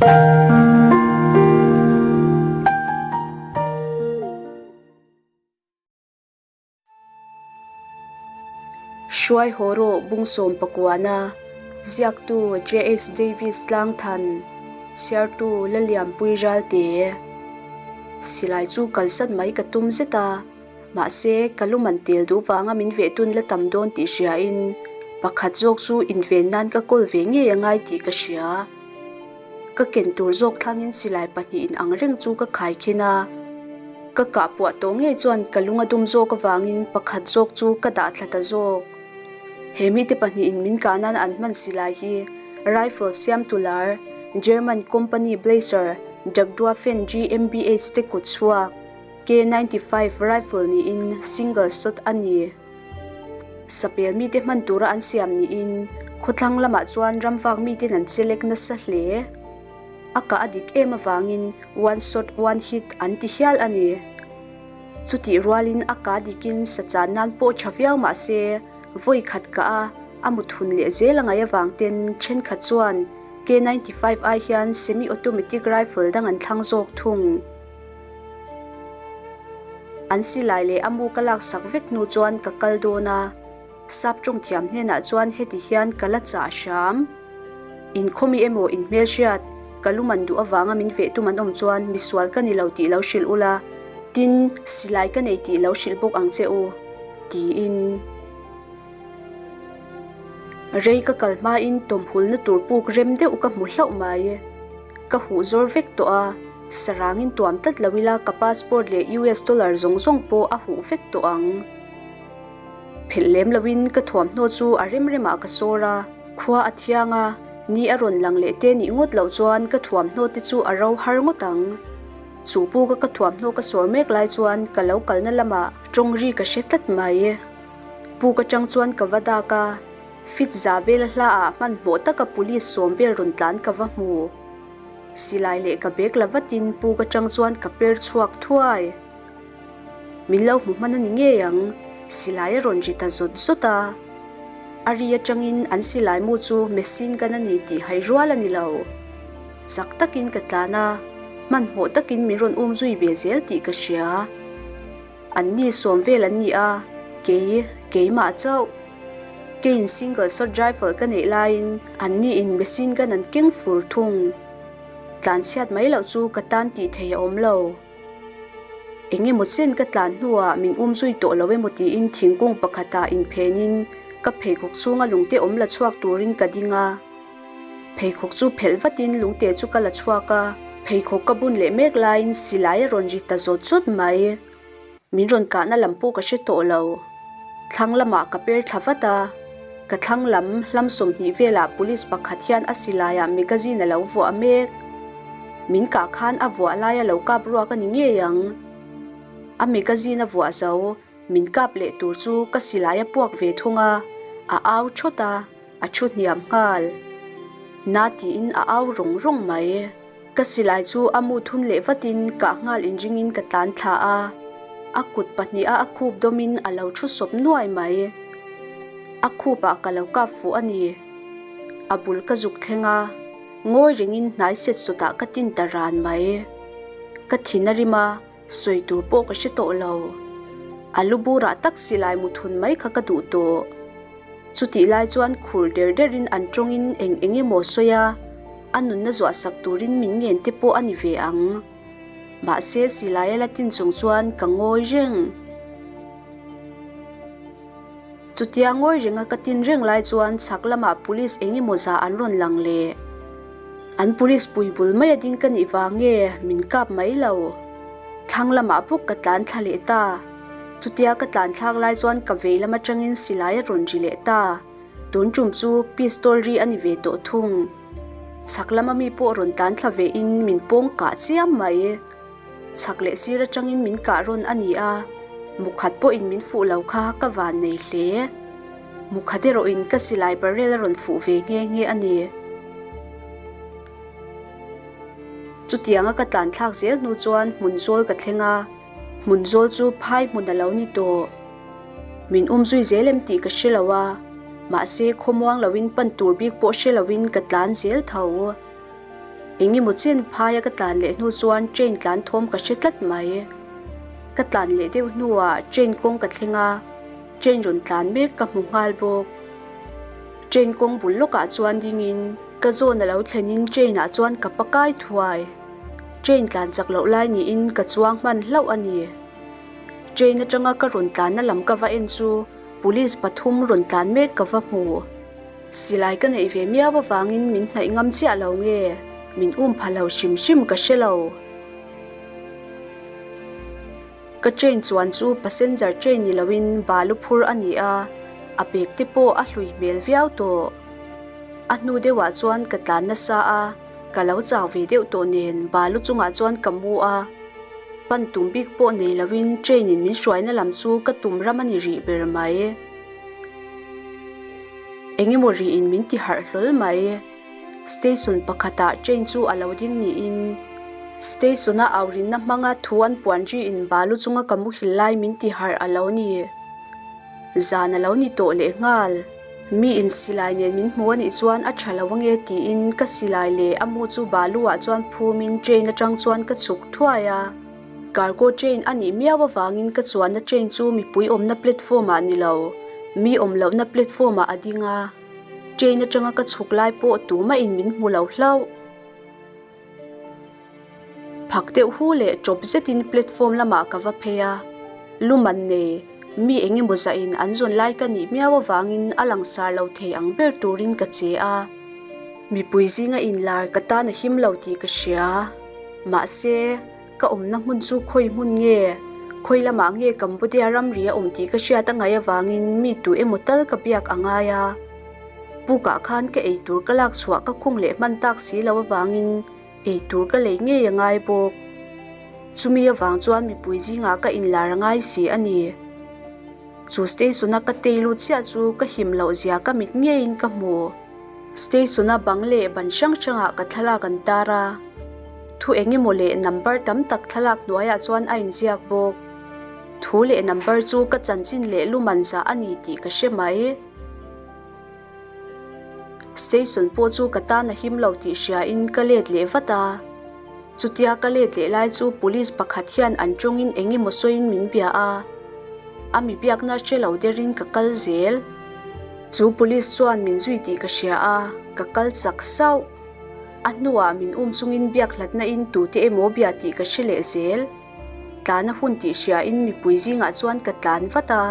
Hruai haw rawh Bungsawm pakuana, ziaktu JH Davis Tlangthan, chhiartu Lalianpui Ralte. Silai chu kalsan mai ka tum zet a, mahse ka lu man tel duh vanga min veh tun la tam dawn tih hriain pakhat zawk chu inven nan ka kawl ve ngei a ngai tih ka hria. Ka ken tur zawk thlangin silai pahnihin ang reng chu ka khai khin a. Ka kah puah tawh ngei chuan ka lung a dum zawk avangin pakhat zawk chu ka dah thla ta zawk. He mite pahnihin min kah nan an hman silai hi rifle siamtu lar German company Blaser Jagdwaffen GmbH te kut chhuak K95 rifle niin single shot a ni. Sapel mite hman tura an siam niin khawthlang lamah chuan ramvak miten an chelek nasa hle. A kah a dik em avangin one shot one hit an ti hial a ni. Chutih rualin a kah dikin sa chan nan pawh tha viau mah se vawi khat kah a, a mut hun leh zel a ngaih avang ten thenkhat chuan K95 ai hian semi-automatic rifle dang an thlang zawk thung. An silai leh a mu ka laksak vek hnu chuan ka kal dawn a, sap tawng thiam hnenah chuan heti hian ka la chah hram. Inkhawmi emaw inhmelhriat, ka lu man duh avanga min veh tum an awm chuan misual ka ni lo tih lo hrilh ula, tin, silai ka nei tih lo hrilh bawk ang che u, tiin. Rei ka kal hmain tawmhulna tur puk rem deuh ka hmu hlauh mai. Ka huh zawr vek tawh a, sarangin tuam tlat lo ila ka passport leh US dollar zawng zawng pawh a huh vek tawh ang. Phelh lem loin ka thuamhnaw chu a rem remah ka sawr a, khua a thiang a, ni a rawn lang leh te nih ngawt loh chuan ka thuamhnaw te chu a ro har ngawt ang. Chu puka ka thuamhnaw ka sawr mek lai chuan ka lo kalna lamah tawng ri ka hre tlat mai. Puk atang chuan ka va dak a, fit za vel hla ah hmanhmawh taka police sawm vel rawn tlan ka va hmu. Silai leh ka bag la vatin puk atang chuan ka per chhuak thuai. Min lo hmu hman a ni ngei ang, silai a rawn ri ta zawt zawt a. A ri atangin an silai mu chu machine gun a ni tih hai rual a ni lo. Chak takin ka tlan a, hmanhmawh takin min rawn um zui ve zel tih ka hria. An ni sawm vel an ni a, kei, keimah chauh. Keiin single shot rifle ka neih laiin an ni in machine gun an keng fur thung. Tlanchhiat mai loh chu ka tan tih thei a awm lo. Eng emaw chen ka tlan hnuah min um zui tawh lo emaw tiin thingkung pakhatah inphenin ka pheikhawk chhunga lungte awm la chhuak turin ka ding a. Pheikhawk chu phelh vatin lungte chu ka la chhuak a, pheikhawk ka bun leh mek laiin silai a rawn ri ta zawt zawt mai. Min rawn kahna lam pawh ka hre tawh lo. Thlang lamah ka per thla vat a, ka thlang lam hlam 20 velah police pakhat hian a silaiah magazine a lo vuah mek. Min kah khan a vuah laia lo kap ruak a ni ngei ang. A magazine a vuah zo, min kap leh tur chu ka silai a puak ve thung a, a au thawt a. A thu hniam nghal. Na tiin a au rawng rawng mai. Ka silai chu a mu thun leh vatin kah nghal inringin ka tlan thla a. A kut pahniha a khup dawmin a lo thu sawp nuai mai. A khupah ka lo kap fuh a ni. A bul ka zuk thleng a, ngawi rengin hnai set sawtah ka tin ta ran mai. Ka thin a rim a, sawi tur pawh ka hre tawh lo. A lu burah tak silai mu thun mai kha ka duh tawh. Chutih lai chuan khur der derin an tawngin eng eng emaw sawi a, a nunna zuah sak turin min ngen te pawh a ni ve ang. Mahse silai a la tin chung chuan ka ngawi reng. Chutia ngawi renga ka tin reng lai chuan chhak lamah police eng emaw zah an rawn lang leh. An police pui bul mai a ding ka nih vang nge min kap mai lo. Thlang lamah bawk ka tlan thla leh ta. Chutia ka tlan thlak lai chuan ka vei lam atangin silai a rawn ri leh ta. Tun tum chu pistol ri a ni ve tawh thung. Chhak lama mi pawh rawn tlan thla ve in min pawng kah chiam mai. Chhak leh sir atangin min kah rawn a ni a, mukhat pawhin min fuh lo kha ka van nei hle. Mukhat erawhin ka silai barrel a rawn fuh ve nghe nghe a ni. Chutianga ka tlan thlak zel hnu chuan hmun zawl ka thleng a. Hmun zawl chu phai hmun a lo ni tawh. Min um zui zel em tih ka hre lo a, mahse khawmuang loin pan tur bik pawh hre loin ka tlan zel tho. Engemaw chen phaia ka tlan leh hnu chuan train tlan thawm ka hre tlat mai. Ka tlan leh deuh hnuah train kawng ka thleng a, train rawn tlan mek ka hmu nghal bawk. Train kawng bul lawkah chuan dingin ka zawn a lo thlenin train ah chuan ka pakai thuai. Train tlan chak loh lai niin ka chuang hman hlauh a ni. Train atanga ka rawn tlanna lam ka va en chu police pathum rawn tlan mek ka va hmu. Silai ka neih ve miau avangin min hnaih ngam chiah lo nge, min um pha lo hrim hrim ka hre lo. Ka train chuan chu passenger train ni loin balu phur a ni a, a bag te pawh a hlui hmel viau tawh. A hnu deuhah chuan ka tlan nasa a, ka lo chau ve deuh tawh nen balu chungah chuan ka mu a. Pan tum bik pawh nei loin train in min hruaina lam chu ka tum ram a ni rih ber mai. Engemaw rihin min ti harh hlawl mai. Station pakhatah train chu a lo ding niin station-a aurinna hmanga thu an puan rihin balu chunga ka muhil lai min ti harh a lo ni. Zan a lo ni tawh leh nghal. Mi in silai nen min hmu a nih chuan a tha lo ange tiin ka silai leh a mu chu balu-ah chuan phumin train atang chuan ka chhuk thuai a. Cargo train a nih miau avangin ka chuanna train chu mipui awmna platform ah ni lo, mi awm lohna platform ah a ding a. Train atanga ka chhuk lai pawh tumah in min hmu lo hlauh. Phak deuh hu leh tawp zetin platform lamah ka va phei a, luman nei, mi eng emaw zah in an zawn lai ka nih miau avangin a langsar lo thei ang ber turin ka che a. Mipui zinga inlar ka tan a him lo tih ka hria. Mahse, ka awmna hmun chu khawi hmun nge? Khawi lamah nge Cambodia ramri a awm tih ka hriat a ngaih avangin mi tu emaw tal ka biak a ngai a. Pukah khan ka eitur ka lak chhuah ka khung leh hman tak si lo avangin eitur ka lei ngei a ngai bawk. Chumi avang chuan mipui zingah ka inlar a ngai si a ni. Chu station-a ka tei lut chiah chu ka him loh zia ka mit ngeiin ka hmu. Station-a bang leh ban hrang hrangah ka thlalak an tar a, thu eng emaw leh number tam tak thlalak hnuaiah chuan a inziak bawk. Thu leh number chu ka chanchin leh luman zah a ni tih ka hre mai. Station pawh chu ka tan a him lo tih hriain ka let leh vat a. Chutia ka let leh lai chu police pakhat hian an tawngin eng emaw sawiin min bia a, a mi biakna hre lo derin ka kal zel. Chu police chuan min zui tih ka hria a, ka kal chak sauh. A hnuah min um chungin biak hlatna in tute emaw bia tih ka hre leh zel. Tlan a hun tih hriain mipui zingah chuan ka tlan vat a,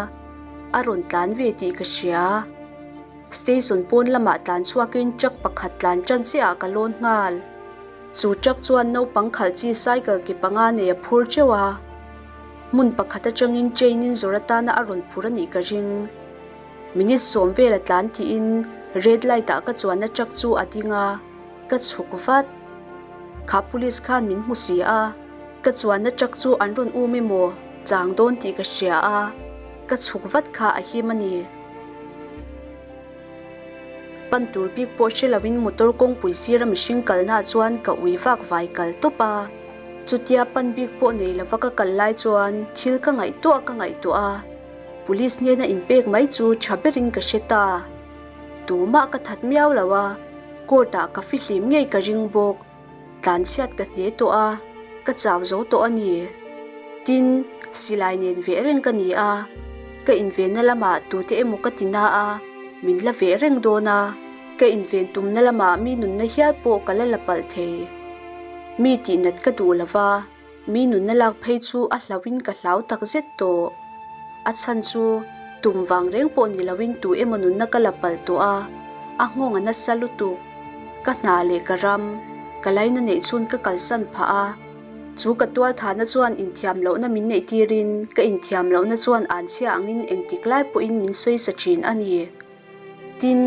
a rawn tlan ve tih ka hria. Station pawn lamah tlan chhuakin truck pakhat tlan tan chiahah ka lawn nghal. Chu truck chuan naupang khalh chi cycle ke panga nei a phur teuh a. Hmun pakhat atangin train in zawr atana a rawn phur a nih ka ring. Minute sawm vel a tlan tiin red light ah ka chuanna truck chu a ding a, ka chhuk vat. Kha police khan min hmu si a, ka chuanna truck chu an rawn um emaw chang dawn tih ka hria a, ka chhuk vat kha a him a ni. Pan tur bik pawh hre lovin motor kawngpui sira mihring kalna ah chuan ka ui vak vai kal tawp a, chutia pan bik pawh nei lova ka kal lai chuan thil ka ngaihtuah ka ngaihtuah a. Police hnena inpek mai chu tha berin ka hre ta. Tumah ka that miau lo a, court ah ka fihlim ngei ka ring bawk. Tlanchhiat ka hne tawh a, ka chau zo tawh a ni. Tin, silai nen veh reng ka ni a, ka invenna lamah tute emaw ka ti na a, min la veh reng dawn a, ka inven tumna lamah mi nunna hial pawh ka la la palh thei. Mi tihnat ka duh lo va. Mi nunna lak phei chu a hlauhin ka hlau tak zet tawh. A chhan chu tum vang reng pawh ni loin tu emaw nunna ka la palh tawh a, a nghawng a nasa lutuk. Ka hna leh ka ram, ka laina neih chhun ka kalsan phah a. Chu ka tual thahna chuan inthiam lohna min neih tirin ka inthiam lohna chuan anchhia angin engtik lai pawhin min sawi sa thin a ni. Tin,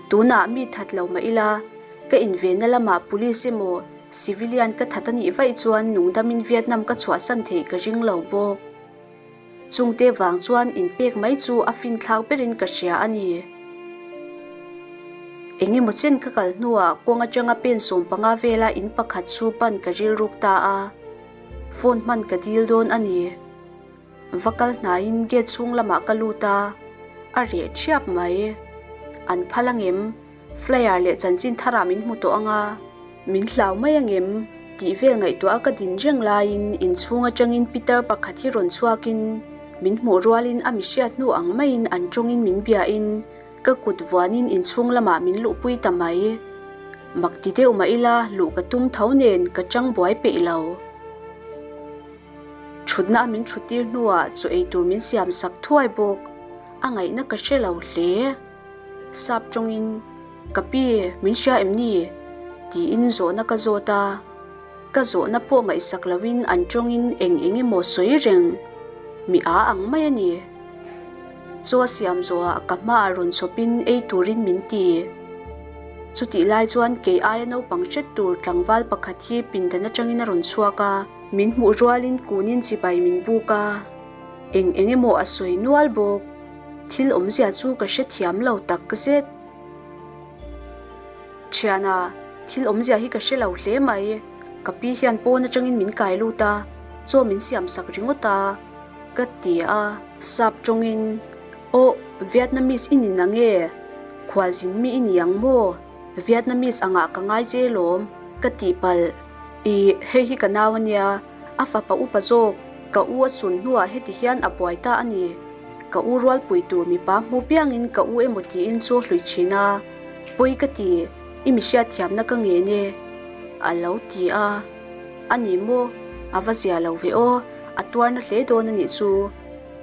tunah mi that lo mah ila, ka invenna lamah police emaw civilian ka that a nih vaih chuan nungdamin Vietnam ka chhuahsan theih ka ring lo bawk. Chungte vang chuan inpek mai chu a finthlak berin ka hria a ni. Engemaw chen ka kal hnuah kawng atanga pen 15 vela in pakhat chu pan ka rilruk ta a, phone hman ka dil dawn a ni. Va kal hnaiin gate chhung lamah ka lut a, a reh thiap mai. An phal angem? Flyer leh chanchin tharah min hmu tawh ang a. Min hlau mai angem? tih vel ngaihtuah a ka din reng laiin inchhung atangin pitar pakhat hi rawn chhuakin min hmuh rualin a mi hriat hnu ang maiin an tawngin min biain ka kut vuanin inchhung lamah min luhpui ta mai. Mak ti deuh mah ila luh ka tum tho nen ka chang buai peih lo. Thutna a min thuttir hnuah chaw ei tur min siam sak thuai bawk. A ngaihna ka hre lo hle. Sap tawngin, Ka pi, min hria em ni? tiin zawhna ka zawt a. Ka zawhna pawh ngaihsak loin an tawngin eng eng emaw sawi reng. Mi a ang mai a ni. Chaw a siam zawhah ka hmaah rawn chhawpin ei turin min ti. Chutih lai chuan kei aia naupang hret tur tlangval pakhat hi pindan atangin a rawn chhuak a. Min hmuh rualin kunin chibai min buk a, eng eng emaw a sawi nual bawk. Thil awmzia chu ka hrethiam lo tak zet. Thiana, thil awmzia hi ka hre lo hle mai. Ka pi hian pawn atangin min kai lut a, chaw min siam sak ringawt a, ka ti a. Sap tawngin, Aw, Vietnamese i ni na nge? Khualzin mi i ni ang maw? Vietnamese angah ka ngai che lawm, ka tih palh. Ih, hei hi ka nau a nia, a fapa upa zawk, ka u a sun hnuah heti hian a buai ta a ni. Ka u rualpui tur mipa hmu piangin ka u emaw tiin chu a hlui thin a, pawi ka ti, i mi hriatthiamna ka ngen e, a lo ti a. A ni maw? A va zia lo ve aw, a tuarna hle dawn a nih chu,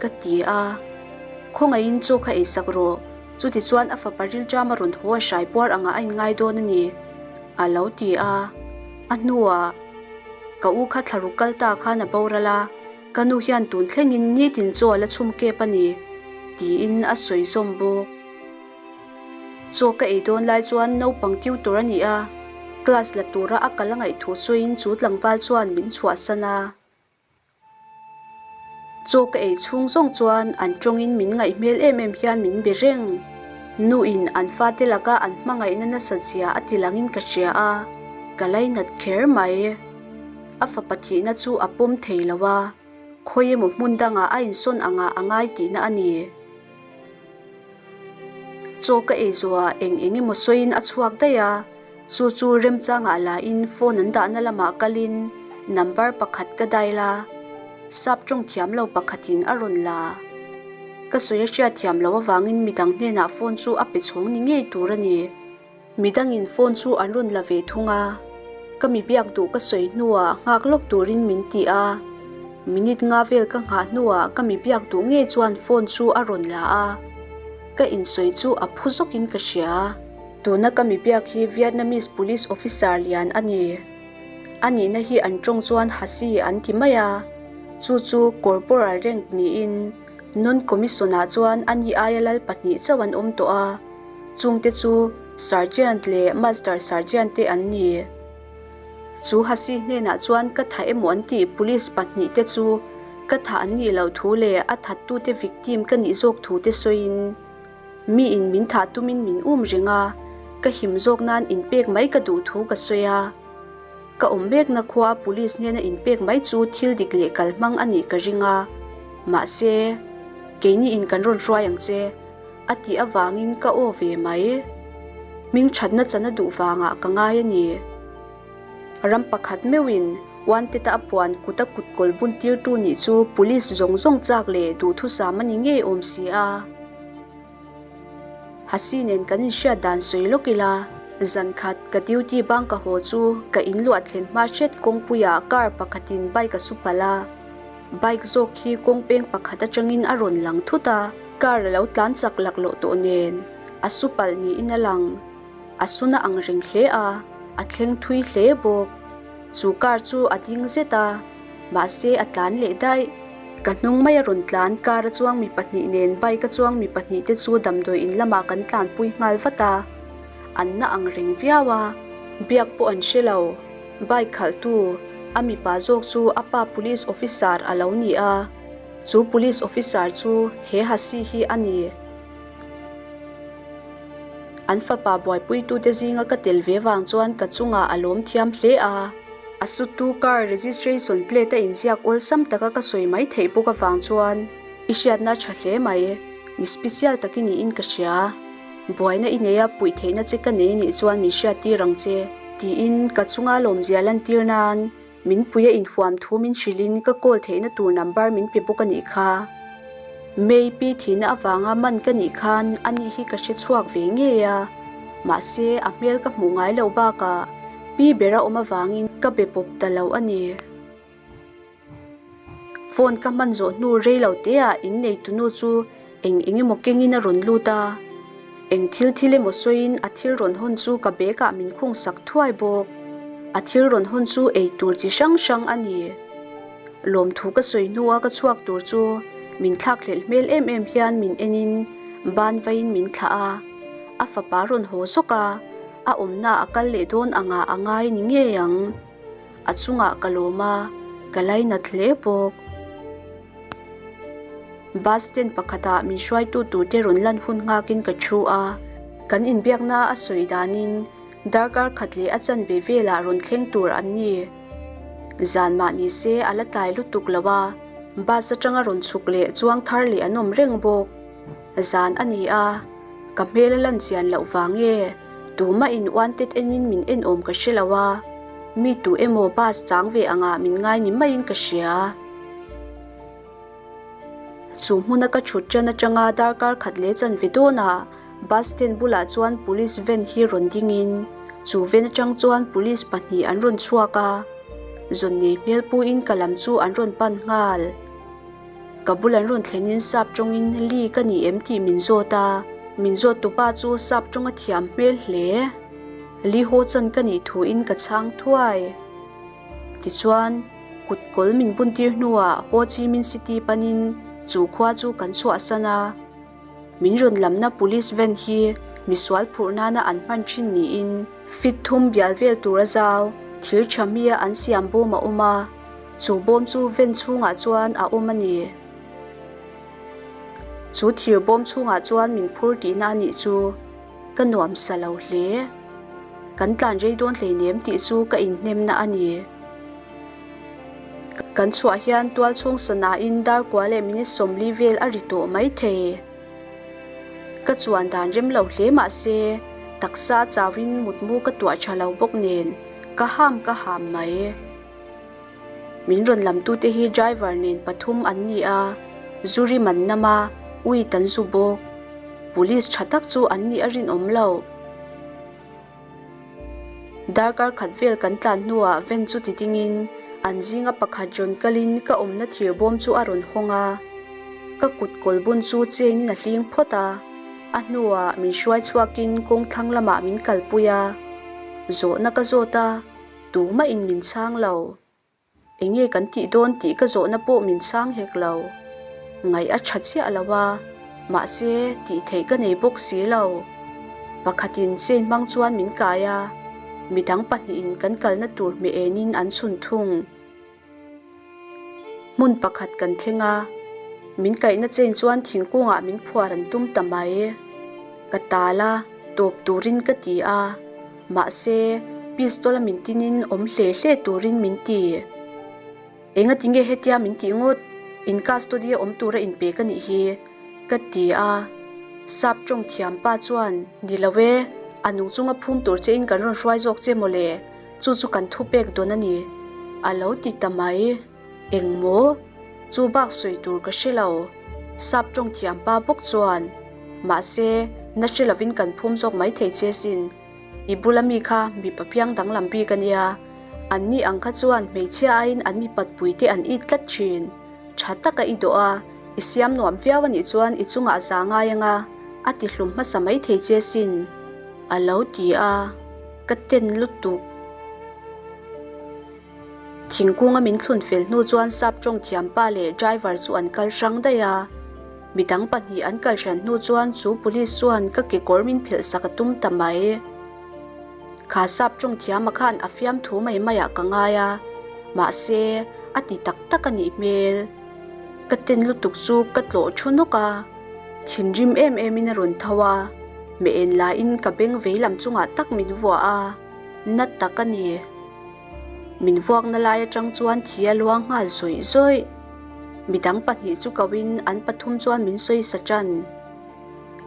ka ti a. Khawngaihin chaw kha eisak rawh, Chutichuan a fapa rilṭam a rawn haw a hrai puar angah a inngai dawn a ni, a lo ti a. A hnuah, Ka u kha thlaruk kal ta khan a boral a, ka nu hian tun thlengin nitin chaw a la chhum kep a ni, tiin a sawi zawm bawk. Chaw ka ei dawn lai chuan naupang tiu tur a ni a, class la tura a kal a ngaih thu sawiin chu tlangval chuan min chhuahsan a. Chaw ka ei chhung zawng chuan an tawngin min ngaih hmel em em hian min be reng. Nuin an fate laka an hmangaihna nasat zia a ti langin ka hria a, ka lainat kher mai. A fapa thihna chu a pawm thei lo a, khawi emaw hmun dangah a insawn angah a ngai tihna a ni. Chaw ka ei zawhah eng eng emaw sawiin a chhuak daih a, chu chu remchangah lahin phone an dahna lamah kalin number pakhat ka dial a, sap tawng thiam lo pakhatin a rawn la. Ka sawi a hriat thiam loh avangin midang hnenah phone chu a pe chhawng ni ngei tur a ni. Midangin phone chu an rawn la ve thung a, ka mi biak duh ka sawi hnuah nghak lawk turin min ti a. Minute nga vel ka nghah hnuah ka mi biak duh ngei chuan phone chu a rawn la a, ka insawi chu a phu zawkin ka hria. Tuna ka mi biak hi Vietnamese police officer lian a ni. A nihna hi an tawng chuan Hasi an ti mai a, chu chu corporal rank niin non-commission-ah chuan a ni aia lal pahnih chauh an awm tawh a. Chungte chu Sergeant leh Master Sergeant te an ni. Chu Hasi hnenah chuan ka tha emaw an tih police pahnihte chu ka tha an nih loh thu leh a thattute victim ka nih zawk thu te sawiin miin min thah tumin min um reng a, ka him zawk nan inpek mai ka duh thu ka sawi a. Ka awm mekna khua police hnena inpek mai chu thil dik leh kalhmang a nih ka ring a, mahse keini in kan rawn hruai ang che. A tih avangin ka aw ve mai. Hming thatna chana duh vangah ka ngai a ni. Ram pakhat meuhin Wanted-a a puan kuta kutkawl bun tirtu nih chu police zawng zawng chak leh duhthusam a ni ngei awm si a. Hasi nen kan inhriat dan sawi lawk ila, zan khat ka duty bang ka haw chu ka inluah thlen hma hret kawngpuiah car pakhatin bike a su palh a. Bike zawk khi kawng peng pakhat atangin a rawn lang thut a, car a lo tlan chak laklawh tawh nen a su palh niin a lang. A suna ang reng hle a, a thleng thui hle bawk. Chu car chu a ding zet a, mahse a tlan leh daih. Ka hnung mai a rawn tlan, car a chuang mi pahnih nen bike a chuang mi pahnih te chu damdawi in lamah kan tlanpui nghal vat a. An na ang reng viau a, biak pawh an hre lo. Bike khalhtu, a mipa zawk chu a pa police officer a lo ni a, chu police officer chu he Hasi hi a ni. An fapa buaipuitute zinga ka tel ve vang chuan ka chungah a lawm thiam hle a, a sutu car registration plate a inziak awlsam taka ka sawi mai theih bawk avang chuan i hriatna a tha hle mai, mi special tak i niin ka hria. Buaina i nei a, puih theihna che ka nei nih chuan min hriattir ang che. Tiin ka chunga lawmzia lantir nan min pui a inhuam thu min hrilhin ka call theihna tur number min pe bawk a nih kha. May pi thihna avanga man ka nih khan ani hi ka hre chhuak ve ngei a, mahse a hmel ka hmuh ngai loh bakah pi bera awm avangin ka be pawp ta lo a ni. Phone ka hman zawh hnu rei lo te ah in neitunu chu eng eng emaw kengin a rawn lut a, eng thil thil emaw sawiin a thil rawn hawn chu ka bag ah min khung sak thuai bawk. A thil rawn hawn chu ei tur chi hrang hrang a ni. Lawmthu ka sawi hnua ka chhuak tur chu min thlak hlelh hmel em em hian min en in ban vaiin min thlah a, a fapa rawn haw zawk a, a awmna a kal leh dawn angah a ngai ni ngei ang. A chungah ka lawm a, ka lainat hle bawk. Bus stand pakhatah min hruaitu turte rawn lan hun nghakin ka thu a, kan inbiakna a sawi danin darkar khat leh a chanve velah rawn thleng tur an ni. Zan mah ni se a la tlai lutuk lo a, bus atanga rawn chhuk leh chuang thar leh an awm reng bawk. Zan a ni a, ka hmel a lan chian loh vang nge tumah in uantet enin min en awm ka hre lo a, mi tu emaw bus chang ve angah min ngai ni maiin ka hria. Chu hmuna ka thut ṭan aṭanga darkar khat leh chanve dawnah bus stand bulah chuan police van hi rawn dingin chu van aṭang chuan police pahnih an rawn chhuak a, zawn nei hmel puin ka lam chu an rawn pan nghal. Ka bul an rawn thlenin sap tawngin Li ka ni em tih min zawt a, min zawt tupa chu sap tawng a thiam hmel hle. Li haw chan ka nih thuin ka chhang thuai. Tichuan, kut kawl min buntir hnuah Ho Chi Minh City panin chu khua chu kan chhuahsan a. Min rawn lamna police van hi misual phurh nana an hman thin niin fit thum bial vel tur a zau thir tha mia an siam bawm a awm a, chu bawm chu van chhungah chuan a awm a ni. Chu thir bawm chhungah chuan min phur tihna a nih chu ka nuam sa lo hle. Kan tlan rei dawn hleinem tih chu ka inhnemna a ni. Kan chhuah hian tual chhung sanain dar kua leh minute 40 vel a ri tawh mai thei. Ka chuan dan rem lo hle mah se, taksa chauhin mutmu ka tuah tha lo bawk nen ka ham ka ham mai. Min rawn lamtute hi driver nen pathum an ni a, zu rim an nam a, uit an zu bawk. Police tha tak chu an nih a rinawm lo. Darkar khat vel kan tlan hnuah van chu ti dingin an zinga pakhat rawn kalin ka awmna thir bawm chu a rawn hawng a, ka kut kawl bun chu chain-in a hling phawt a, a hnuah min hruai chhuakin kawng thlang lamah min kalpui a, zawhna ka zawt a, tumahin min chhang lo. Enge kan tih dawn tih ka zawhna pawh min chhang hek lo. Ngaih a tha chiah lo a, mahse tih theih ka nei bawk si lo. Pakhatin chain hmang chuan min kai a, midang pahnihin kan kalna tur hmeh enin an chhun thung. Hmun pakhat kan thleng a, min kaihna chain chuan thingkungah min phuar an tum ta mai. Ka tal a, tawp turin ka ti a. Mahse, pistol a min tinin awm hle hle turin min ti. Enga tinge hetia min tih ngawt? In custody a awm tura inpe ka nih hi, ka ti a. Sap tawng thiam pa chuan, Ni lo e, a nung chunga phum tur chein kan rawn hruai zawk che mawle, chu chu kan thupek dawn a ni, a lo ti ta mai. Eng maw? Chu bak sawi tur ka hre lo. Sap tawng thiam pa bawk chuan, Mahse, na hre lovin kan phum zawk mai thei che sin. I bula mi kha mipa piang danglam bik a nia. An ni ang kha chuan hmeichhia aiin an mipat puite an it tlat thin. Tha taka i dawh a, i siam nuam viau a nih chuan i chungah za ngai anga a ti hlum hmasa mai thei che sin, a lo ti a. Ka ten lutuk. Thingkunga min thlun fel hnu chuan sap tawng thiam pa leh driver chu an kal hrang daih a. Midang pahnih an kal hran hnu chuan chu police chuan ka kekawr min phelh sak a tum ta mai. Kha sap tawng thiama khan a fiamthu mai maiah ka ngai a, mahse a ti tak tak a nih hmel. Ka ten lutuk chu ka tlawh thu nawk a, thinrim em emin a rawn tho a, meh en laiin ka beng vei lam chungah tak min vuah a, na tak a ni. Min vuakna lai atang chuan thi a luang nghal zawih zawih. Midang pahnih chu koin an pathum chuan min sawi sa tan.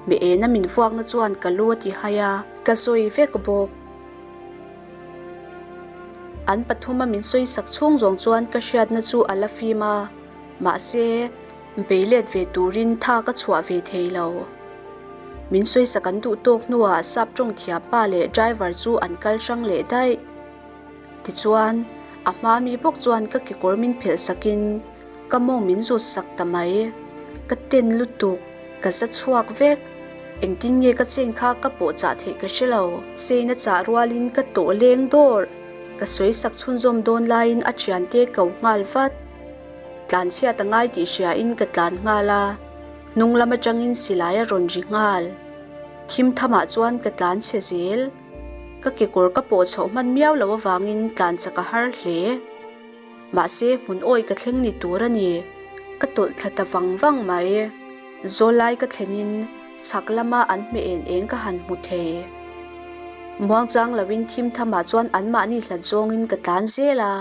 Mi ena min vuakna chuan ka lu a ti hai a, ka sawi vek bawk. An pathuma min sawisak chhung zawng chuan ka hriatna chu a la fim a, mahse, bei let ve turin tha ka chhuah ve thei lo. Min sawisak an duh tawk hnuah sap tawng thiam pa leh driver chu an kal hrang leh daih. Tichuan, a hma mi bawk chuan ka kekawr min phelh sakin ka mawng min zut sak ta mai. Ka ten lutuk, ka za chhuak vek. Engtin nge ka chain kha ka pawh chah theih ka hre lo. Chain a chah rualin ka tawh leng dawr. Ka sawi sak chhunzawm dawn laiin a thiante ko nghal vat. Tlan chhiat a ngai tih hriain ka tlan nghal a, hnung lam atangin silai a rawn ri nghal. Thim thamah chuan ka tlan chhe zel. Ka kekawr ka pawh chhoh hman miau loh avangin tlan chak a har hle. Mahse hmun awi ka thleng ni tur a ni. Ka tawlh thla ta vang vang mai. Zawlai ka thlenin chhak lama an hmeh en eng ka han hmu thei. Muangchang loin thim thamah chuan anmahni hlat zawngin ka tlan zel a.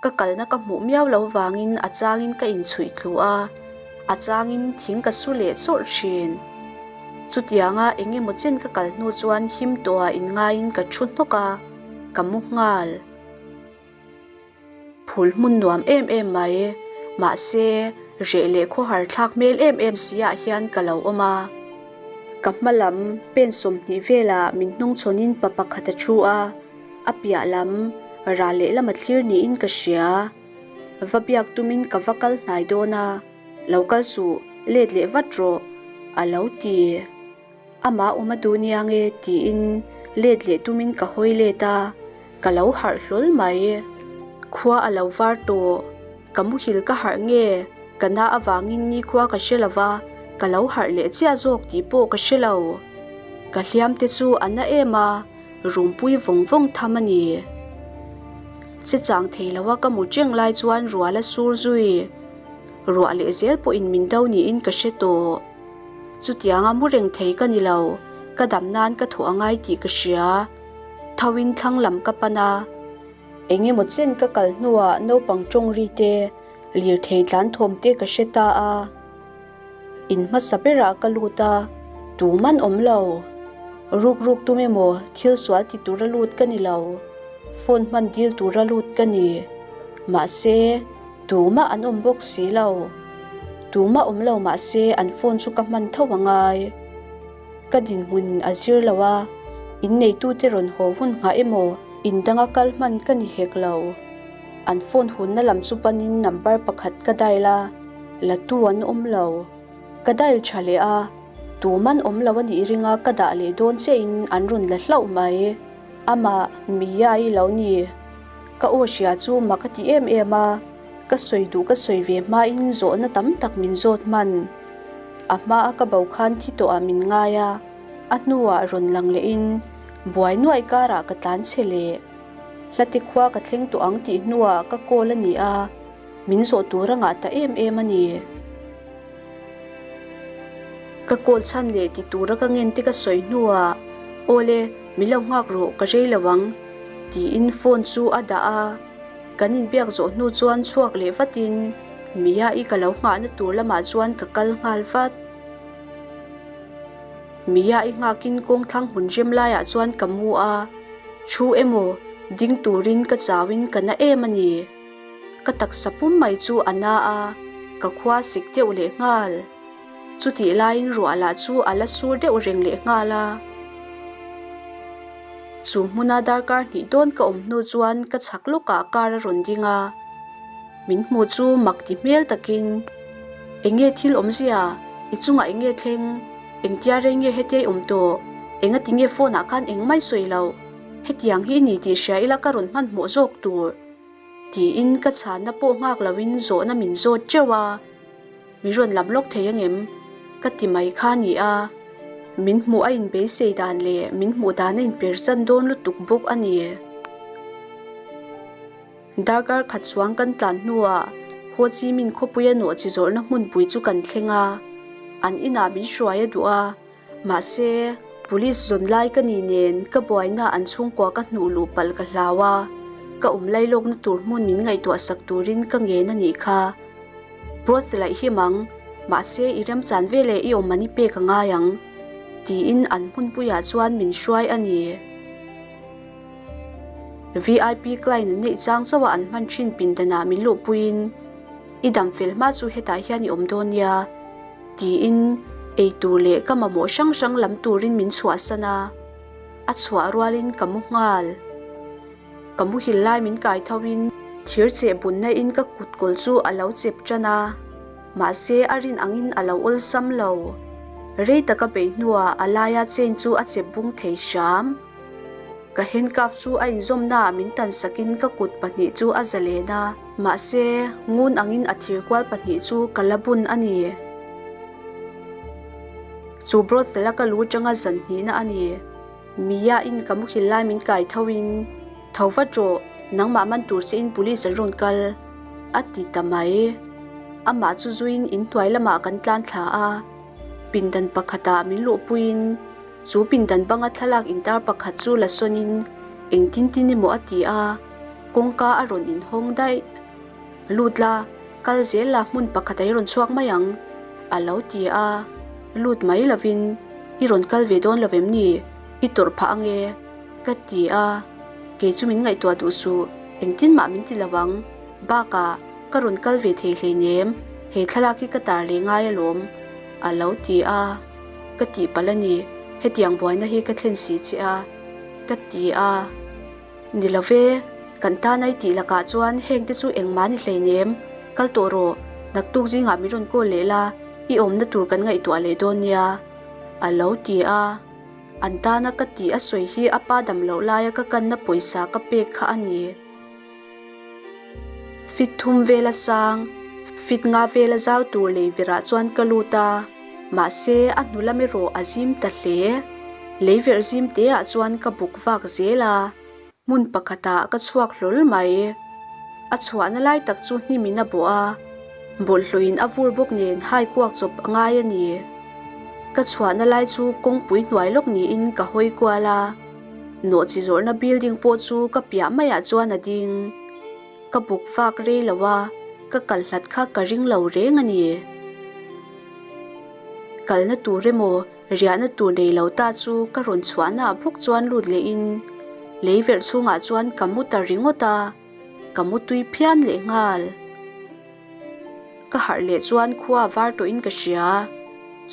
Ka kalna ka hmuh miau lo vangin a changin ka inchhuih tlu a, a changin thing ka su leh chawrh thin. Chutianga eng emaw chen ka kal hnu chuan him tawhah inngaiin ka thu hnawk a, ka mu nghal. Phul hmun nuam em em mai, mahse reh leh khawhar thlak hmel em em si ah hian ka lo awm a. Ka hma lam pen 20 velah min hnungchhawnin pa pakhat a thu a. A piah lam ral lehlam a thlir niin ka hria. Va biak tumin ka va kal hnai dawn a, lo kal suh, let leh vat rawh, a lo ti. Amah awm a duh nia nge tiin let leh tumin ka hawi let a, ka lo harh hlawl mai. Khua a lo var tawh, ka muhil ka harh nge, ka na avangin nikhua ka hre lo va, ka lo harh leh chiah zawk tih pawh ka hre lo. Ka hliam te chu a na em a. Rumpui vawng vawng tham a ni. Che chang thei lo a ka mu cheng lai chuan rual a sur zui. Ruah leh zel pawhin min do niin ka hre tawh. Chutianga mu reng thei ka ni lo, ka dam nan ka thawh a ngai tih ka hria. Thoin thlang lam ka pan a. Eng emaw chen ka kal hnuah naupang tawng ri te, lirthei tlan thawm te ka hre ta a. In hmasa berah ka lut a, tuman awm lo. Ruk ruk tum emaw thil sual ti tura lut ka ni lo, phone hman dil tura lut ka ni. Mahse, tumah an awm bawk si lo. Tumah awm lo mahse an phone chu ka hman tho a ngai. Ka dinhmunin a zir lo a, inneitute rawn haw hun nghah emaw in danga kal hman ka ni hek lo. An phone hunna lam chu panin number pakhat ka dial a. La tu an awm lo. Ka dial tha leh a, tuman awm lo a nih ringa ka dah leh dawn chiahin an rawn la hlauh mai. Amah, Mia i lo ni. Ka aw hria chu mak a ti em em a, ka sawi duh ka sawi ve hmain zawhna tam tak min zawt hman. A hmaa ka bo khan thi tawhah min ngai a, a hnuah rawn lang lehin buai nuaih karah ka tlan chhe leh. Hlate khua ka thleng tawh ang tih hnuah ka call a ni a. Min zawh tur a ngah ta em em a ni. Ka call chhan leh ti tura ka ngen te ka sawi hnuah, Awle, min lo nghak rawh, ka rei lo ang, tiin phone chu a dah a. Kan inbiak zawh hnu chuan chhuak leh vatin Mia-i ka lo nghahna tur lamah chuan ka kal nghal vat. Mia-i nghakin kawngthlang hmun rem laiah chuan ka mu a, thu emaw ding turin ka chauin ka na em a ni. Ka taksa pum mai chu a na a, ka khua sik deuh leh nghal. Chutih laiin ruah lah chu a la sur deuh reng leh nghal a. Chu hmuna darkar hnih dawn ka awm hnu chuan ka chhak lawkah car a rawn ding a. Min hmuh chu mak ti hmel takin, Enge thil awmzia? I chungah enge thleng? Engtia rei nge hetia i awm tawh? Engati nge phone ah khan engmai sawi loh? Hetiang hi i ni tih hria ila ka rawn hmanhmawh zawk tur. Tiin ka chhanna pawh nghak loin zawhna min zawt teuh a, min rawn lam lawk thei angem? Ka ti mai kha a ni a, min hmuh a inbeisei dan leh min hmuh dan a inperchan dawn lutuk bawk a ni. Darkar khat chuang kan tlan hnuah Ho Chi Minh khawpuia nawhchi zawrhna hmunpui chu kan thleng a, an inah min hruai a duh a. Mahse, police zawn lai ka ni nen ka buaina an chhungkua ka hnuh luh palh ka hlau a, ka awm lailawkna tur hmun min ngaihtuah sak turin ka ngen a nih kha. Broad laih him ang, mahse i remchan veleh i awm an i pek a ngai ang, tiin an hmunpuiah chuan min hruai a ni. VIP client an neih chang chauh a an hman thin pindanah min luhpuiin, I dam fel hma chu hetah hian i awm dawn nia, tiin eitur leh ka mamawh hrang hrang lam turin min chhuahsan a, a chhuah rualin ka mu nghal. Ka muhil lai min kai tho in thir cheh bunna in ka kut kawl chu a lo chep tan a, mahse a rin angin a lo awlsam lo. Rei taka bei hnuah a laia chain chu a chep bung thei hram. Ka handcuff chu a inzawmnaah min tan sakin ka kut pahnih chu a zalen a, mahse ngun angin a thir kual pahnih chu ka la bun a ni. Chu brothel a ka lu atanga zan hnihna a ni. Mia in ka muhil lai min kai tho in, Tho vat rawh, nangmah man tur che in police an rawn kal, a ti ta mai. Amah chu zuiin inhnuai lamah kan tlan thla a, pindan pakhatah min luhpuiin chu pindan banga thlalak intar pakhat chu la sawnin engtin tin emaw a ti a, kawngka a rawn inhawng daih. Lut la, kal zel la hmun pakhat a i rawn chhuak mai ang, a lo ti a. Lut mai lovin, I rawn kal ve dawn lo vem ni? I tawrh phah ange, ka ti a. Kei chu min ngaihtuah duh suh, engtin mah min ti lo ang. Bakah, ka rawn kal ve thei hleinem, he thlalak hi ka tar leh ngai alawm, a lo ti a. Ka tihpalh a ni, hetiang buaina hi ka thlen si che a, ka ti a. Ni lo ve, kan tan ai tih lakah chuan heng te chu engmah ni hleinem, kal tawh rawh, naktuk zingah min rawn call leh la, i awmna tur kan ngaihtuah leh dawn nia, a lo ti a. An tana ka tih a sawi hi a pa dam loh laia ka kanna pawisa ka pek kha a ni. Fit thum vela sang, fit nga vela zau tur lei verah chuan ka lut a, mahse a hnu lam erawh a zim ta hle. Lei verh zim te ah chuan ka buk vak zel a, hmun pakhatah ka chhuak hlawl mai. A chhuahna lai tak chu hnim in a bawh a, bawlhhlawh in a vur bawk nen hai kuak chawp a ngai a ni. Ka chhuahna lai chu kawngpui hnuai lawk niin ka hawi kual a. Nawhchi zawrhna building pawh chu ka piah maiah chuan a ding. Ka buk vak rei lo a, ka kal hlat kha ka ring lo reng a ni. Kalna tur emaw riahna tur nei lo ta chu ka rawn chhuahnaah bawk chuan lut lehin lei verh chhungah chuan ka mu ta ringawt a, ka mu tui phian lehnghal. Ka harh leh chuan khua a var tawhin ka hria.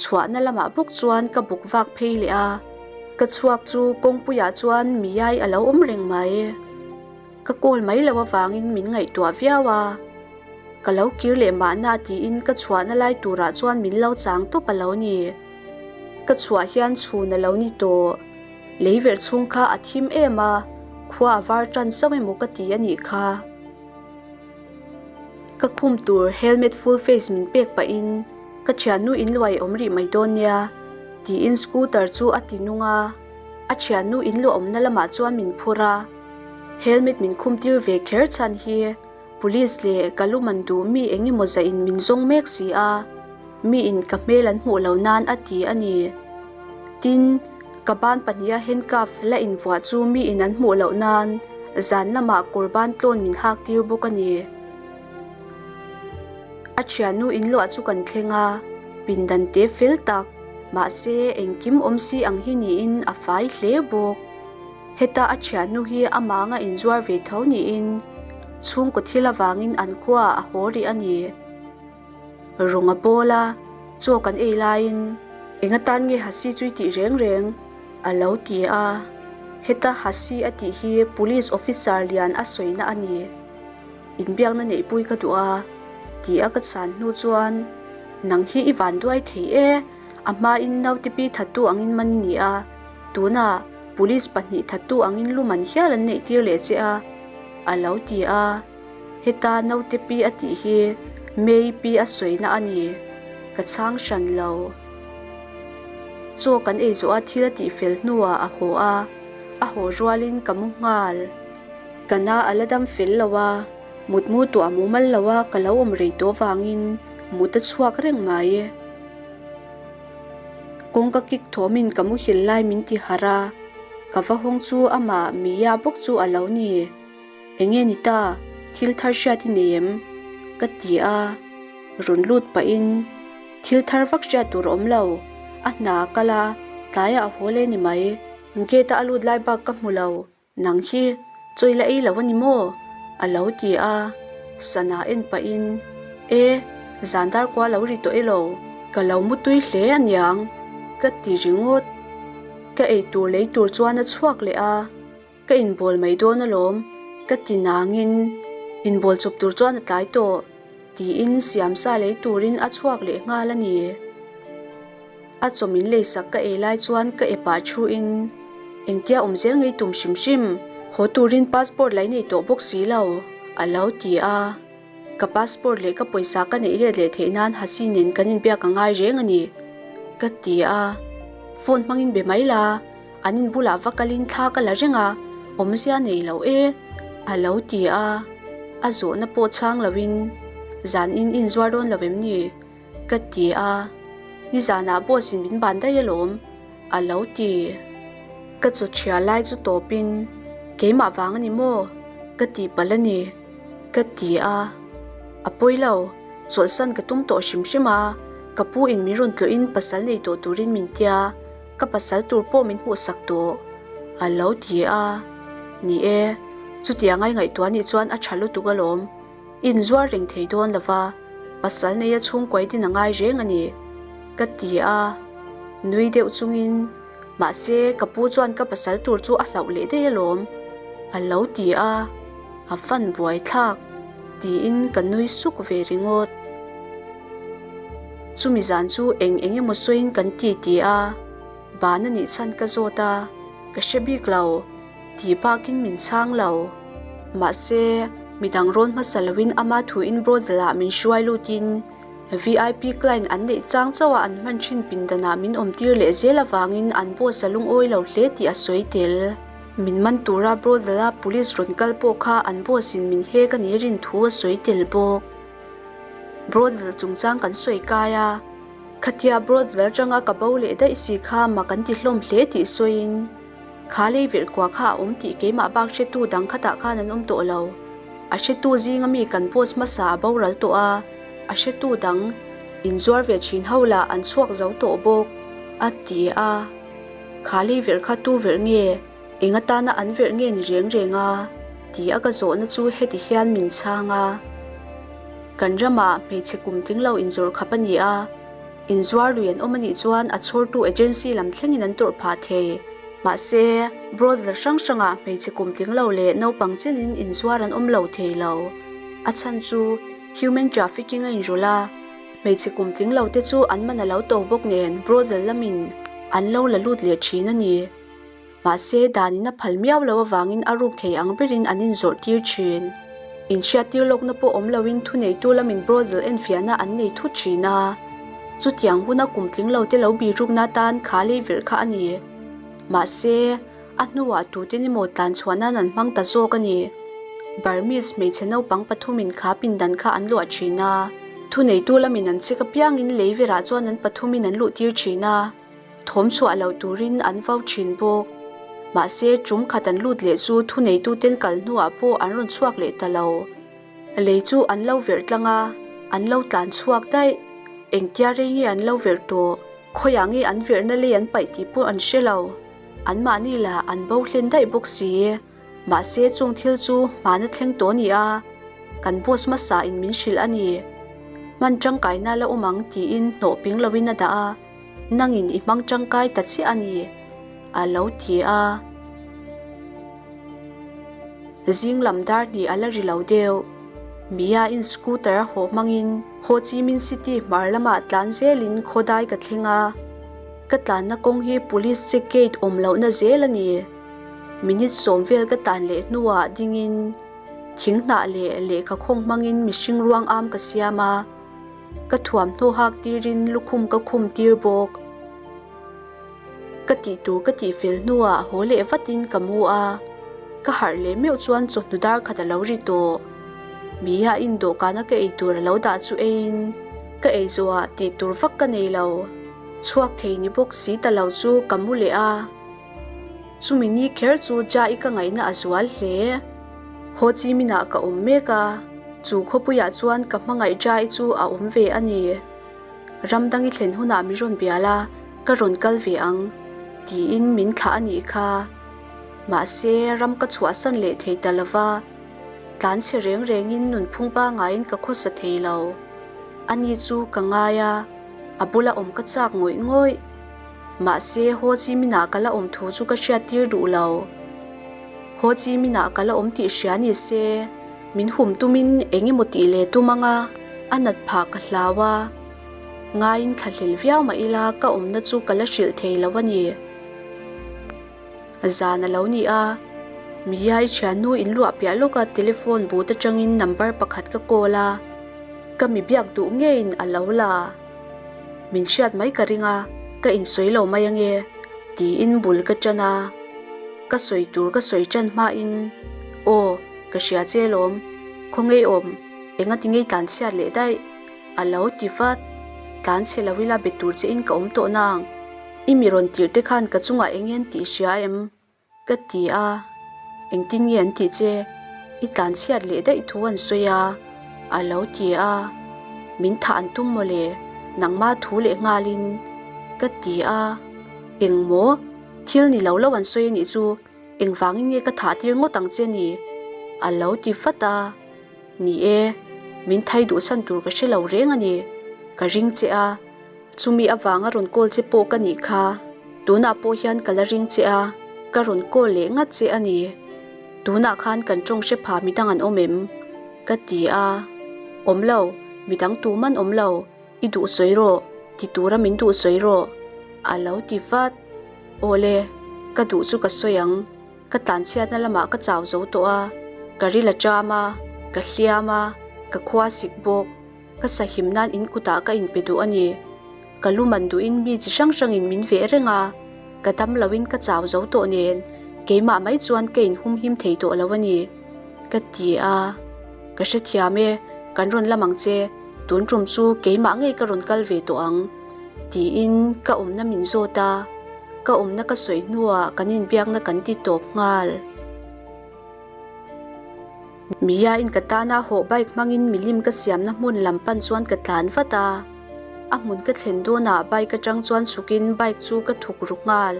Chhuahna lamah bawk chuan ka buk vak phei leh a, ka chhuak chu kawngpuiah chuan miai a lo awm reng mai. Ka call mai loh avangin min ngaihtuah viau a, ka lo kir leh mahna tiin ka chhuahna lai turah chuan min lo chang tawp a lo ni. Ka chhuah hian chhun a lo ni tawh. Lei verh chhung kha a thim em a, khua a var tan chauh emaw ka ti a nih kha. Ka khum tur helmet full face min pek pahin ka thiannu in luai awm rih mai dawn nia tiin scooter chu a ti nung a, a thiannu in luah awmna lamah chuan min phur a, helmet min khum tir ve kher chhan hi police leh ka lu man duh mi eng emaw zah in min zawng mek si a, mi in ka hmel an hmuh lo nan a ti a ni. Tin, ka ban pahniha handcuff la invuah chu mi in an hmuh loh nan zan lamah kawr ban tlawn min hak tir bawk a ni. A thiannu in luah chu kan thleng a, pindan te fel tak, mahse engkim awm si ang hi niin a fai hle bawk. Heta a thiannu hi amah anga inzuar ve tho niin chhungkaw thil avangin an khuaah a haw rih a ni. Rawng a bawl a, chaw kan ei laiin eng atan nge Hasi chu i tih reng reng? a lo ti a. Heta Hasi a tih hi Police Officer lian a sawina a ni. Inbiakna neihpui ka duh a, ti a ka chhan hnu chuan, Nang hi i van duai thei e, a hmain naute pi thattu angin man i ni a, tunah Police pahnih thattu angin lu man hial an neihtir leh che a, a lo ti a. Heta naute pi a tih hi May pi a sawina a ni. Ka chhang hran lo. Chaw kan ei zawh a thil a tih fel hnuah a haw a, a haw rualin ka mu nghal. Ka na a la dam fel lo a, mutmu tuah mumal lo a ka lo awm rei tawh vangin mut a chhuak reng mai. Kawngka kik thawmin ka muhil lai min ti harh a, ka va hawng chu amah Mia bawk chu a lo ni. Enge ni ta, thil thar hriat i nei em? ka ti a, rawn lut pahin thil thar vak hriat tur a awm lo, a hna a kal a, tlaiah a haw le ni mai, gate a a lut lai bak ka hmu lo, nang hi. Chaw i la ei lo a ni maw? A lo ti a, sana en pahin, E, zan dar kua lo ri tawh e lo, ka lo mu tui hle a niang, ka ti ringawt. Ka ei tur lei tur chuan a chhuak leh a, ka inbawl mai dawn alawm, ka ti nangin, Inbawl chawp tur chuan a tlai tawh, tiin siamsa lei turin a chhuak leh nghal a ni. A chaw min leisak ka ei lai chuan ka epah thuin, Engtia awm zel ngei tum hrim hrim, haw turin passport lai nei tawh bawk si lo, a lo ti a. Ka passport leh ka pawisa ka neih let leh theih nan Hasi nen kan inbiak a ngai reng a ni, ka ti a. Phone hmangin be mai la, an in bulah va kalin thla ka la reng a, awmzia nei lo e, a lo ti a. A zawhna pawh chhang loin, Zan in inzuar dawn lo em ni? Ka ti a, nizanah boss in min ban daih alawm, a lo ti. Ka chaw chhia lai chu tawpin, Keimah vang a ni maw? Ka tih palh a ni, ka ti a. A pawi lo, chawlhsan ka tum tawh hrim hrim a, ka pu in min rawn tlawhin pasal nei tawh turin min tia, ka pasal tur pawh min hmuhsak tawh, a lo ti a. Ni e, chutiang a i ngaihtuah nih chuan a tha lutuk alawm. Inzuar reng thei dawn lova, pasal neia chhungkuai din a ngai reng a ni, ka ti a. Nui deuh chungin, Mahse, ka pu chuan ka pasal tur chu a hlauh leh daih alawm, a lo ti a. A fan buai thlak, tiin ka nui suk ve ringawt. Chumi zan chu eng eng emaw sawiin kan ti ti a, ban a nih chhan ka zawt a, ka hre bik lo. Tih bakin min chhang lo. Mahse, midang rawn hmasa loin ama thuin brothel-ah min hruai lutin VIP client an neih chang chauha an hman thin pindanah min awmtir leh zel avangin an boss a lungawi lo hle tih a sawi tel. Min man tura brothel-a police rawn kal pawh kha an boss-in min hek a nih rin thu a sawi tel bawk. Brothel chungchang kan sawi kai a, khatia brothel atanga ka bo leh daih si kha mak an ti hlawm hle tih sawiin, Kha lei virh kua kha a awm tih keimah bak hretu dang khatah khan an awm tawh lo. A hretu zinga mi kan post hmasa a boral tawh a, a hretu dang inzuar ve thin ho lah an chhuak zo tawh bawk, a ti a. Kha lei virh kha tu virh nge, eng atana an virh nge ni reng reng a? ti a ka zawhna chu heti hian min chhang a. Kan ramah hmeichhe kum tling lo inzawrh khap a ni a. Inzuar lui an awm a nih chuan a chhawrtu agency lam thlengin an tawrh phah thei. Mahse, brothel hrang hrangah hmeichhe kum tling lo leh naupang chenin inzuar an awm lo thei lo. A chhan chu human trafficking a inrawlh a, hmeichhe kum tling lo te chu an man a lo to bawk nen brothel lamin an lo la lut leh thin a ni. Mahse, danin a phal miau lo avangin a ruk thei ang berin an inzawrh tir thin. Inhriattir lawkna pawh awm loin thuneitu lamin brothel enfiahna an nei thut thin a. Chutiang huna kum tling lo te lo birukna atan kha lei virh kha a ni. Mahse, a hnuah tute ni maw tlan chhuah nan an hmang ta zawk a ni. Burmese hmeichhe naupang pathumin kha pindan kha an luah thin a. Thuneitu lamin an chik apiangin lei virah chuan an pathumin an luhtir thin a. Thawm chhuah loh turin an vau thin bawk. Mahse, tum khat an lut leh chu thuneituten kal hnuah pawh an rawn chhuak leh ta lo. Lei chu an lo verh tlang a, an lo tlan chhuak daih. Engtia rei nge an lo verh tawh? Khawiah nge an verhna lei an paih tih pawh an hre lo. Anmahni lah an bo hlen daih bawk si. Mahse, chung thil chu hmana thleng tawh a ni a, kan boss hmasa in min hrilh a ni. Hman tangkaina la awm ang tiin hnawh ping loin a dah a. Nangin i hmang tangkai ta chiah a ni, a lo ti a. Zing lam dar hnih a la ri lo deuh. Mia in scooter a haw hmangin Ho Chi Minh City hmar lamah tlan zelin khawdai ka thleng a. Ka tlanna kawng hi police check gate awm lohna zel a ni. Minute sawm vel ka tlan leh hnuah dingin thing hnah leh lehkha khawng hmangin mihring ruang am ka siam a. Ka thuamhnaw hak tirin lukhum ka khum tir bawk. Ka tih tur ka tih fel hnuah haw leh vatin ka mu a, ka harh leh meuh chuan chawhnu dar khat a lo ri tawh. Mia in dawhkana ka ei tur a lo dah chu eiin ka ei zawhah tih tur vak ka nei lo. Chhuak thei ni bawk si ta lo chu ka mu leh a. Chumi ni kher chu Jai ka ngaihna a zual hle. Ho Chi Minh ah ka awm mek a, chu khawpuiah chuan ka hmangaih Jai chu a awm ve a ni. Ram dang i thlen hunah mi rawn bial a, ka rawn kal ve ang, tiin min thlah a nih kha. Mahse, ram ka chhuahsan leh thei ta lo va, tlanchhe reng rengin nunphung pangaiin ka khawsa thei lo. Ani chu ka ngai a, a bula awm ka chak ngawih ngawih. Mahse, Ho Chi Minh-ah ka la awm thu chu ka hriattir duh lo. Ho Chi Minh-ah ka la awm tih hria ni se, min hum tumin eng emaw tih leh tum anga a nat phah ka hlau a. Ngaiin thlahlel viau mah ila ka awmna chu ka la hrilh thei lo a ni. Zan a lo ni a, Miyai thiannu in luah piah lawka telephone booth atangin number pakhat ka call a, ka mi biak duh ngeiin a lo la. Min hriat mai ka ring a, ka insawi lo mai ange, tiin bul ka tan a. Ka sawi tur ka sawi tan hmain, Aw, ka hria che lawm, khaw ngeiawm, engati ngei tlan chhiat leh daih? A lo ti vat, Tlan chhe lo ila be tur che in ka awm tawh nang. I mi rawn tirh te khan ka chungah eng nge an tih hria em? Ka ti a, Engtin nge an tih che? I tlan chhiat leh daih thu an sawi a, a lo ti a. Min thah an tum mawle, nangmah thu leh nghalin. Ka ti a, Engmaw? Thil ni lo lo an sawi a nih chu, engvangin nge ka thah tir ngawt ang che ni? A lo ti vat a. Ni e, min thai duh chhan tur ka hre lo reng a ni. Ka ring che a, chumi avanga rawn call che pawh ka nih kha. Tunah pawh hian ka la ring che a, ka rawn call leh ngat che a ni. Tunah khan kan tawng hre pha midang an awm em? Ka ti a. Awm lo, midang tuman awm lo, i duh sawi rawh, ti tura min duh sawi rawh, a lo ti vat. Awle, ka duh chu ka sawi ang. Ka tlanchhiatna lamah ka chau zo tawh a, ka ril a ṭam a, ka hliam a, ka khua sik bawk. Ka sahim nan in kutah ka inpe duh a ni. Ka lu man duhin mi chi hrang hrangin min veh reng a, ka dam loin ka chau zo tawh nen keimah mai chuan ka inhumhim thei tawh lo a ni, ka ti a. Ka hrethiam e, kan rawn lam ang che, tun tum chu keimah ngei ka rawn kal ve tawh ang, tiin ka awmna min zawt a. Ka awmna ka sawi hnuah kan inbiakna kan ti tawp nghal. Mia-in ka tana hawh bike hmangin milim ka siamna hmun lam pan chuan ka tlan vat a. A hmun ka thlen dawnah bike atang chuan chhukin bike chu ka thuk ru nghal.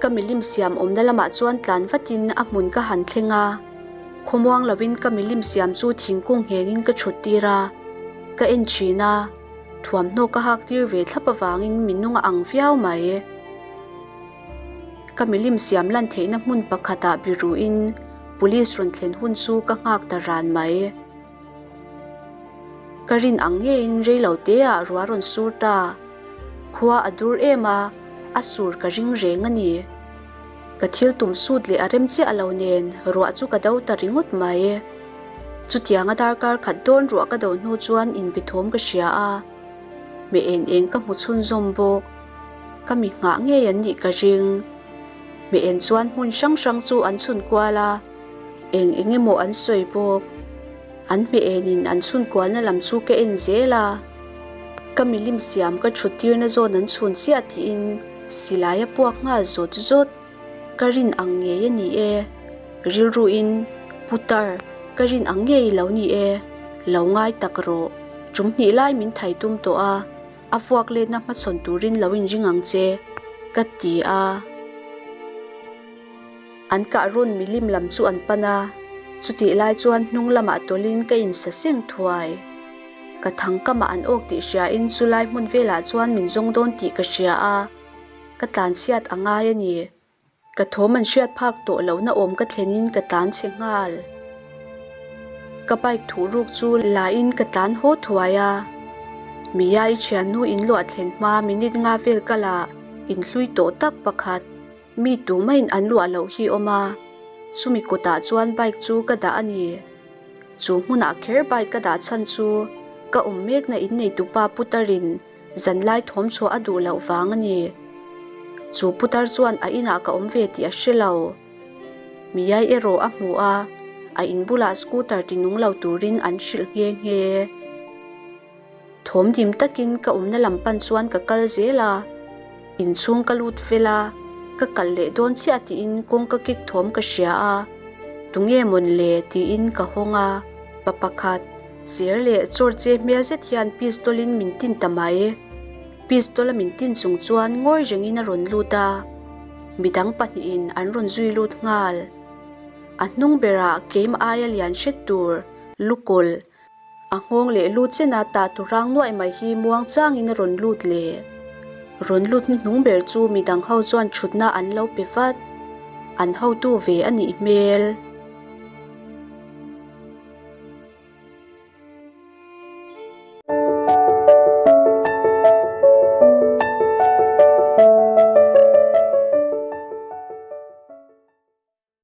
Ka milim siam awmna lamah chuan tlan vatin a hmun ka han thleng a. Khawmuang lovin ka milim siam chu thingkung nghengin ka thut tir a. Ka en thin a. Thuamhnaw ka hak tir ve thlap avangin mi nung a ang viau mai. Ka milim siam lan theihna hmun pakhatah biruin police rawn thlen hun chu ka nghak ta ran mai. Ka rin ang ngeiin reilo teah ruah rawn sur ta. Khua a dur em a, a sur ka ring reng a ni. Ka thil tum sut leh a rem chiah lo nen ruah chu ka do ta ringawt mai. Chutianga darkar khat dawn ruah ka do hnu chuan inbithawm ka hria a, hmeh en eng ka hmu chhunzawm bawk. Ka mi nghah ngei an nih ka ring. Hmeh en chuan hmun hrang hrang chu an chhun kual a, eng eng emaw an sawi bawk. An hmeh enin an chhun kualna lam chu ka en zel a, ka milim siam ka thut tirna zawn an chhun chiah tiin silai a puak nghal zawt zawt. Ka rin ang ngei a ni e. Rilruin, Putar, ka rin ang ngei lo ni e. Lo ngai tak rawh. Tum hnih lai min thai tum tawh a, a vuak letna hmachhawn turin lo inring ang che, ka ti a. An kah rawn milim lam chu an pan a, chutih lai chuan hnung lamah tawlhin ka insa seng thuai. Ka thang kamah an awk tih hriain chulai hmun velah chuan min zawng dawn tih ka hria a, ka tlanchhiat a ngai a ni. Ka thawm an hriat phak tawh lohna awm ka thlenin ka tlan chhe nghal. Ka bike thuhruk chu lain ka tlan haw thuai a. Mia i thiannu in luah thlen hma minute nga vel kala inhlui tawh tak pakhat. Mi tumah in an luah loh hi awm a, chumi kawtah chuan bike chu ka dah a ni. Chu hmunah kher bike ka dah chhan chu ka awm mekna in neitupa putarin zanlai thawm chhuah a duh loh vang a ni. Chu putar chuan a inah ka awm ve tih a hre lo. Miyai erawh a hmu a, a in bulah scooter ti nung lo turin an hrilh nghe nghe. Thawm dim takin ka awmna lam pan chuan ka kal zel a, inchhung ka lut fel a, ka kal leh dawn chiah tiin kawngka kik thawm ka hria a, tunge mawn le tiin ka hawng a, pa pakhat, cher leh chawr che hmel zet hian pistol in min tin ta mai. Pistol a min tin chung chuan ngawi rengin a rawn lut a. Midang pahnihin an rawn zui lut nghal. A hnung berah keimah aia lian hret tur, lukawlh, a nghawng leh lu chena tah tur rang nuaih mai hi muang changin a rawn lut leh. Rawn lut hnuhnung ber chu midang ho chuan thutna an lo pe vat. An hotu ve a nih hmel.